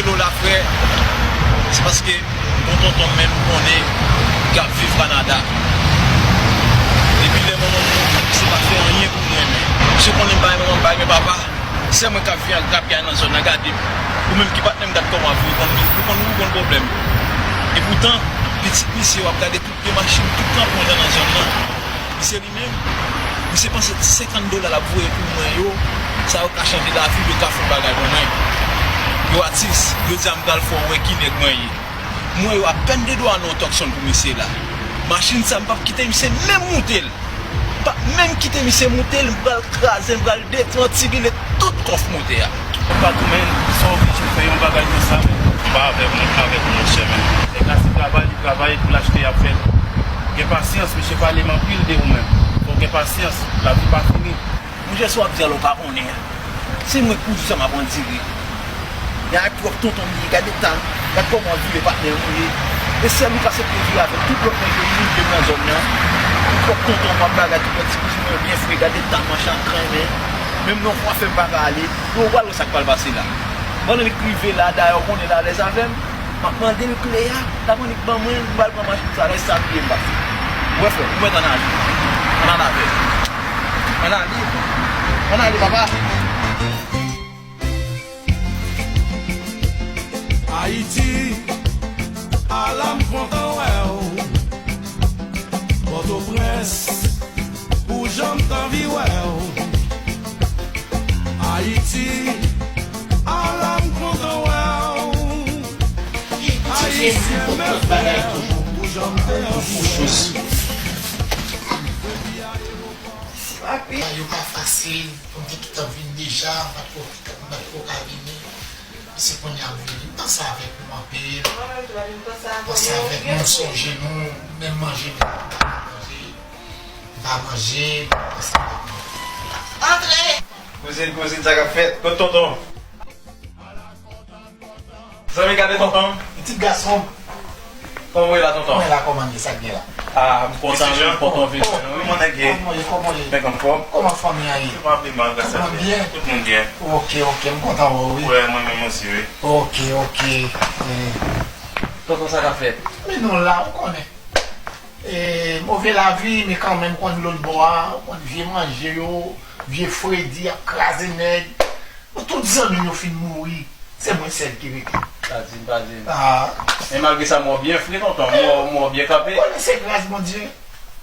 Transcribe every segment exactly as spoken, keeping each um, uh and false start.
Lo la, frè, se paske bon tonton m menm konnen k ap viv Kanada. Depi lè manman m mouri, misye pa fè anyen pou m renmen. Misye konnen m pa renmen manman, m pa renmen papa. Sè mwen k ap viv ak grapyay nan zòn nan, gade m. Ou menm ki patnè m, gad kòman w ap viv, ou konn, ou konn, ou konn pwoblèm yo. Epoutan, pitit misye w ap gade tout vye machin, tout kanpon jan nan zòn nan. Misye li menm, misye panse ti senkant dola l ap voye pou mwen yo, sa yo ka chanje lavi l, yo ka fè yon bagay pou mwen. Yo atis, jodi a m pral fè w wè ki nèg mwen ye. M wè yo apèn de dwa nan yon Tucson pou misye la. Machin sa, m p ap kite misye menm moute l. M p ap menm kite misye moute l, m pral kraze, m pral detwantibile tout kòf motè a. Ou pa tou, men, sa oblije fè yon bagay konsa, men. M pa avèk ou, m avèk ou, monchè, men. Nèg la, se travay li travay pou l achte, y ap fè l. Gen pasyans, misye pale m anpil de ou menm. Fò w gen pasyans, lavi pa fini. Monchè, sa w ap di a la, ou pa konnen. Se mwen k pou di sa m ap andire. Y a twòp tonton m ye, gade tan, gad kòman w vire patnè w ye. E sèl ou k aksepte vire avèk tout lòt nèg yo, moun ke nan zòn nan. Twòp tonton m ap bagay, tout lòt ti kouzin mwen byen fre, gade tan machin an krennen. Menm nan yon kwafè m pa ka ale. Bon, ou pral wè sa k pral pase la. Pandan li k rive la, dayè, ou konnen l alèz avè m. M ap mande l kle a, l ap annik ban mwen, m pral pran machin sa, lè sa bliye m pase. Ou wè frè, ou mèt ann ale. Ann ale avè l. Ann ale. Ann ale, papa. Ayiti, ala m kontan wè w. Pòtoprens, pou jan m t anvi wè w. Ayiti, ala m kontan wè w. Ayisyen, men frè, pou jan m te anvi wè w. Bagay yo pa fasil, pou m te gentan vin deja, m pa t ko, m pa t ko ka vini. Se kounye a m vini. M panse avèk nou anpil. Mwen menm tou, m panse avèk nou, m sonje nou, menm manje nou, m pa manje, m pa manje, m panse avèk nou. Antre! Kouzin, kouzin, sa k ap fèt? Kot tonton? Zanmi, gade tonton. Pitit gason. Kòman w ye la, tonton? Kòman la, kòman ye, sa k gen la? Ah, m kontan wi, m kontan vin wè nou wi. Kòman nèg ye? Kòman ye, kòman ye? Nèg anfòm? Kòman fanmi an ye? Yo pa pi mal, gras a Dye. Tout moun byen? Ok, ok, m kontan wè w wi. Wè, mwen menm osi wi. Ok, ok. Eh. Tonton, sa k ap fèt? Men nou la, ou konnen. Eh, move lavi, men kanmenm, ou konn lòt bò a, ou konn vye manje yo, vye fredi ap kraze nèg. Bon, tout zanmi m yo fin mouri. Se mwen sèl ki rete. Pa di m, pa di m. Ah. Men malgre sa, m wè w byen fre, tonton. M wè w, m wè w byen kanpe. Konnen se gras Bondye.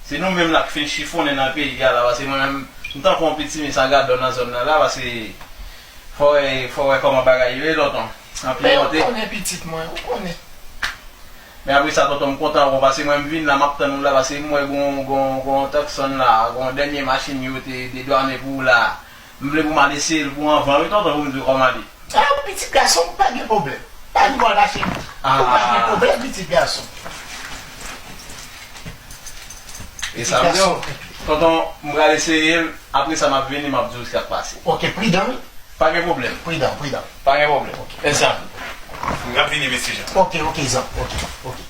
Se nou menm la k fin chifonnen nan peyi a la, paske mwen menm, m tankou yon piti mis a gadò nan zòn nan la, paske fò w wè, fò w wè kòman bagay yo ye, tonton. Anpil monte. Men ou konnen pitit mwen, ou konnen. Men apre sa, tonton, m kontan wè w, paske mwen, m vin la, m ap tann ou la, paske m wè gon, gon, gon Tucson la, gon dènye machin yo te dedwane pou ou la. M vle pou m al eseye l pou anvan wi, tonton, pou m di w kòman li. Ah, wi, pitit gason m, pa gen pwoblèm. Pa gen pwoblèm, pitit gason. E sa m di w, tonton, m pral eseye l, apre sa m ap vini, m ap di w sa k pase. Ok, pridan wi. Pa gen pwoblèm. Pridan, pridan. Pa gen pwoblèm. Ok. Mèsi anpil. M ap vini, mesye Jan. Ok, ok, zanmi. Ok, ok.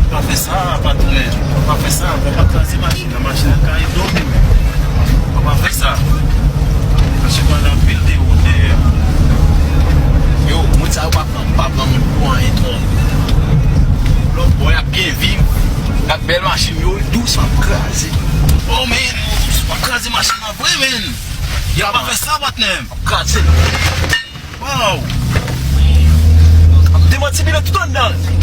Pa fè sa, patnè. Pa fè sa, pa, pa kraze machin nan. Machin nan ka domine. Pa fè sa. Machin pral anpil de wotè. Yo, moun sa yo pa pran, pa pran moun pou anyen, tonton. Lòt bò y ap byen viv. Ak bèl machin yo, dous, m ap kraze. Oh, man, w ap kraze machin nan vre, man. Ya, pa fè sa, patnè. M ap kraze. Wow. M ap demantibile tout anndan l.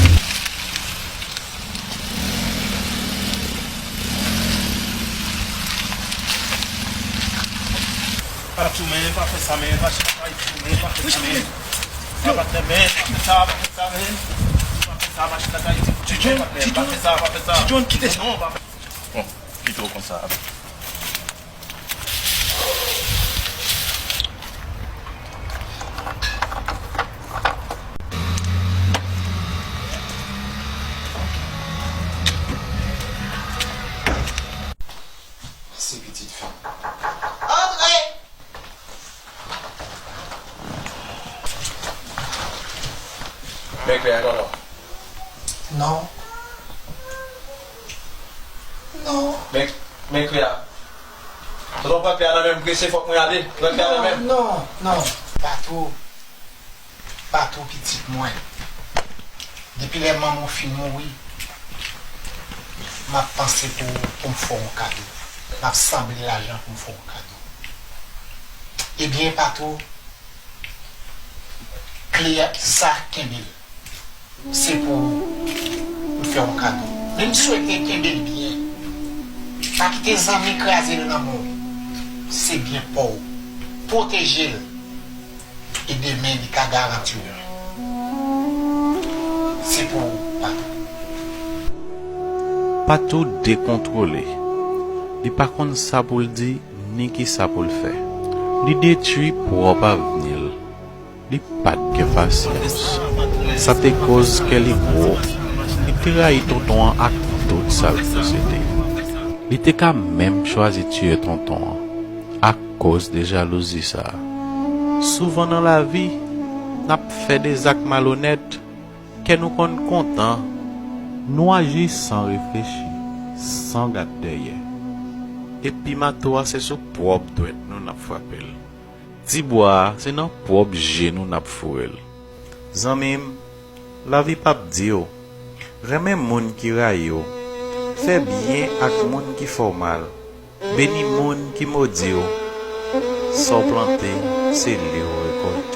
Pa tou, men, pa fè sa, men, pa fè sa, men, pa fè sa, men. Pa fè sa, men, pa fè sa, men. Pa fè sa, machin nan ka iti. Ti John, Ti John, pa fè sa, pa fè sa. Ti John, kite sa. Non, pa fè. Bon, kite w konsa. Mèsi, pitit fi m. Men klè a, tonton. Non. Non. Men, men klè a. Tonton, pran klè a nan men m, prese, fòk mwen ale. Pran klè a nan men m. Non, non, non. Patou. Patou, pitit mwen. Depi lè manman w fin mouri, m ap panse pou, pou m fè w yon kado. M ap sanble lajan pou m fè w yon kado. Ebyen, Patou, klè sa, kenbe l. Se pou m fè w yon kado. Men m swete kenbe l byen. Pa kite zanmi kraze l nan men w. Se byen pa w. Pwoteje l. E demen, li ka garanti w li. Se pou ou, Patou. Patou dekontwole. Li pa konn sa pou l di, ni kisa pou l fè. Li detwi pwòp avni l. Li pa t gen pasyans. Sa te koz kè li gwo. Li te rayi tonton an ak tout sa l posede. Li te ka menm chwazi tiye tonton an akoz de jalouzi sa a. Souvan nan lavi, n ap fè de zak malonèt, kè nou konn kontan, nou aji san reflechi, san gad dèyè. Epi mato a se sou pwòp dwèt nou n ap frape l. Ti bwa a se nan pwòp je nou n ap foure l. Zanmi m, lavi p ap di w, renmen moun ki rayi w, fè byen ak moun ki fè w mal, beni moun ki modi w. Sa w plante, se li w rekòlte.